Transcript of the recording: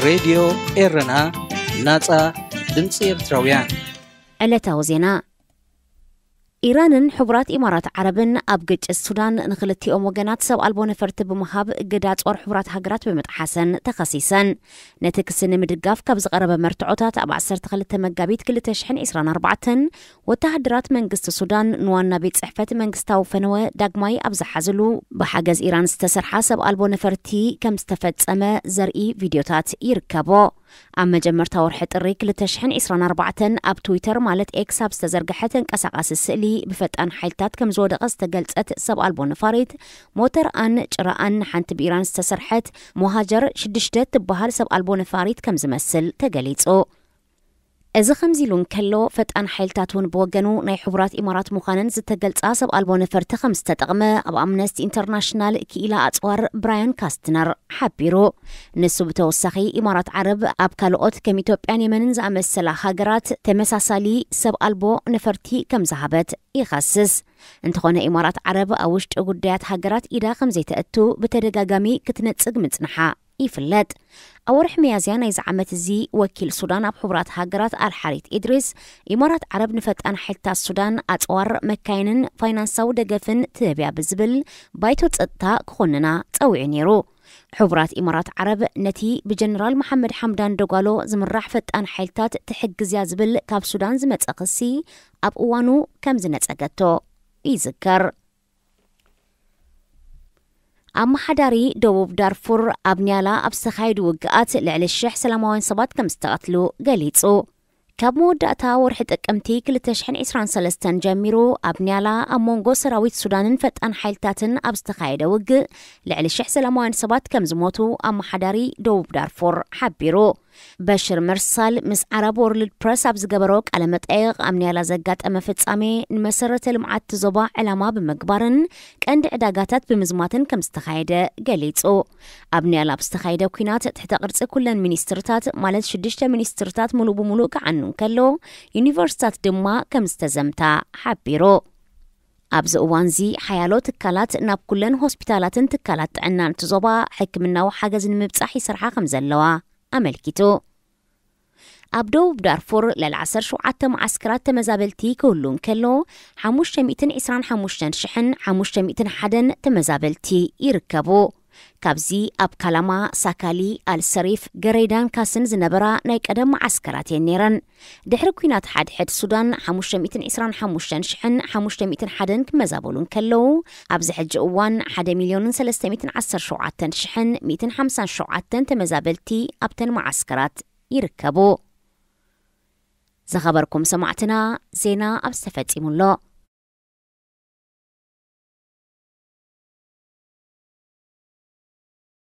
ሬድዮ ኤረና፣ ናጻ ድምጺ ኤርትራውያን። ዕለታዊ ዜና። ኢራንን ሕቡራት ኢማራት ዓረብን ኣብ ግጭት ሱዳን ንኽልቲኦም ወገናት ሰብ ኣልቦ ነፈርቲ ብምሃብ እገዳ ጾር ሕቡራት ሃገራት ብምጥሓሰን ተኸሲሰን። ነቲ ክሲ ንምድጋፍ ካብ ዝቐረበ መርትዖታት፣ ኣብ ዓሰርተ ክልተ መጋቢት ክልተ ሽሕን ዕስራን ኣርባዕተን ወተሃደራት መንግስቲ ሱዳን ንዋና ቤት ጽሕፈት መንግስታዊ ፈነወ ዳግማይ ኣብ ዝሓዝሉ፣ ብሓገዝ ኢራን ዝተሰርሓ ሰብ ኣልቦ ነፈርቲ ከም ዝተፈጸመ ዘርኢ ቪድዮታት ይርከቦ። ኣብ መጀመርታ ወርሒ ጥሪ ክልተ ሽሕን ዕስራን ኣርባዕተን ኣብ ትዊተር ማለት ኤክስ ኣብ ዝተዘርግሐ ተንቀሳቓሲ ስእሊ፣ ብፈጣን ሓይልታት ከም ዝወደቐ ዝተገልጸት ሰብ ኣልቦ ነፋሪት፣ ሞተርኣን ጭራኣን ንሓንቲ ብኢራን ዝተሰርሐት ሞሃጀር ሽዱሽተ ትበሃል ሰብ ኣልቦ ነፋሪት ከም ዝመስል ተገሊጹ። እዚ ከምዚ ኢሉ እንከሎ፣ ፈጣን ሓይልታት እውን ብወገኑ ናይ ሕቡራት ኢማራት ምዃነን ዝተገልጻ ሰብ ኣልቦ ነፈርቲ ከም ዝተጠቕመ ኣብ ኣምነስቲ ኢንተርናሽናል ክኢላ ኣጽዋር ብራያን ካስትነር ሓቢሩ። ንሱ ብተወሳኺ፣ ኢማራት ዓረብ ኣብ ካልኦት ከም ኢትዮጵያን የመንን ዝኣመሰላ ሃገራት ተመሳሳሊ ሰብ ኣልቦ ነፈርቲ ከም ዝሃበት ይኸስስ። እንተኾነ፣ ኢማራት ዓረብ ኣብ ውሽጢ ጉዳያት ሃገራት ኢዳ ከም ዘይተእቱ ብተደጋጋሚ ክትነጽግ ምጽንሓ ይፍለጥ። ኣብ ወርሒ ሚያዝያ ናይዚ ዓመት እዚ፣ ወኪል ሱዳን ኣብ ሕቡራት ሃገራት ኣልሓሪት ኢድሪስ፣ ኢማራት ዓረብ ንፈጣን ሓይልታት ሱዳን ኣጽዋር፣ መካይንን ፋይናንሳዊ ደገፍን ትህብያ ብዝብል ባይቶ ጸጥታ ክኾንና ጸዊዑ ነይሩ። ሕቡራት ኢማራት ዓረብ ነቲ ብጀነራል መሓመድ ሓምዳን ደጓሎ ዝምራሕ ፈጣን ሓይልታት ትሕግዝያ ዝብል ካብ ሱዳን ዝመጸ ክሲ ኣብ እዋኑ ከም ዝነጸገቶ ይዝከር። ኣመሓዳሪ ደቡብ ዳርፉር ኣብ ኒያላ ኣብ ዝተኻየዱ ውግኣት ልዕሊ ሽሕ ሰላማውያን ሰባት ከም ዝተቐትሉ ገሊጹ። ካብ መወዳእታ ወርሒ ጥቅምቲ ክልተ ሽሕን ዕስራን ሰለስተን ጀሚሩ፣ ኣብ ኒያላ ኣብ መንጎ ሰራዊት ሱዳንን ፈጣን ሓይልታትን ኣብ ዝተኻየደ ውግእ ልዕሊ ሽሕ ሰላማውያን ሰባት ከም ዝሞቱ ኣመሓዳሪ ደቡብ ዳርፉር ሓቢሩ። በሽር መርሳል ምስ ዓረብ ወርልድ ፕረስ ኣብ ዝገበሮ ቃለ መጠይቕ፣ ኣብ ኒያላ ዘጋጠመ ፍጻሜ ንመሰረተ ልምዓት እቲ ዞባ ዕላማ ብምግባርን ቀንዲ ዕዳጋታት ብምዝማትን ከም ዝተኻየደ ገሊጹ። ኣብ ኒያላ ኣብ ዝተኻየደ ኲናት ትሕተ ቅርጺ ኩለን ሚኒስትርታት፣ ማለት ሽዱሽተ ሚኒስትርታት፣ ሙሉእ ብሙሉእ ክዓኑ እንከሎ፣ ዩኒቨርሲታት ድማ ከም ዝተዘምታ ሓቢሩ። ኣብዚ እዋንዚ ሓያሎ ትካላት ናብ ኩለን ሆስፒታላትን ትካላት ጥዕናን እቲ ዞባ ሕክምናዊ ሓገዝ ንምብጻሕ ይሰርሓ ከም ዘለዋ ኣመልኪቱ። ኣብ ደቡብ ዳርፉር ልዕሊ ዓሰርተ ሸውዓተ መዓስከራት ተመዛበልቲ ክህሉ እንከሎ፣ ሓሙሽተ ሚእትን ዕስራን ሓሙሽተን ሽሕን ሓሙሽተ ሚእትን ሓደን ተመዛበልቲ ይርከቡ። ካብዚ ኣብ ካላማ፣ ሳካሊ፣ ኣልሰሪፍ፣ ገረይዳን ካስን ዝነበራ ናይ ቀደም መዓስከራት እየን ነይረን። ድሕሪ ኲናት ሓድሕድ ሱዳን፣ ሓሙሽተ ሚእትን ዕስራን ሓሙሽተን ሽሕን ሓሙሽተ ሚእትን ሓደን ክመዛበሉ እንከለዉ፣ ኣብዚ ሕጂ እዋን ሓደ ሚልዮንን ሰለስተ ሚእትን ዓሰርተ ሸውዓተን ሽሕን ሚእትን ሓምሳን ሸውዓተን ተመዛበልቲ ኣብተን መዓስከራት ይርከቡ። ዝኸበርኩም ሰማዕትና፣ ዜና ኣብዚ ተፈጺሙ ኣሎ።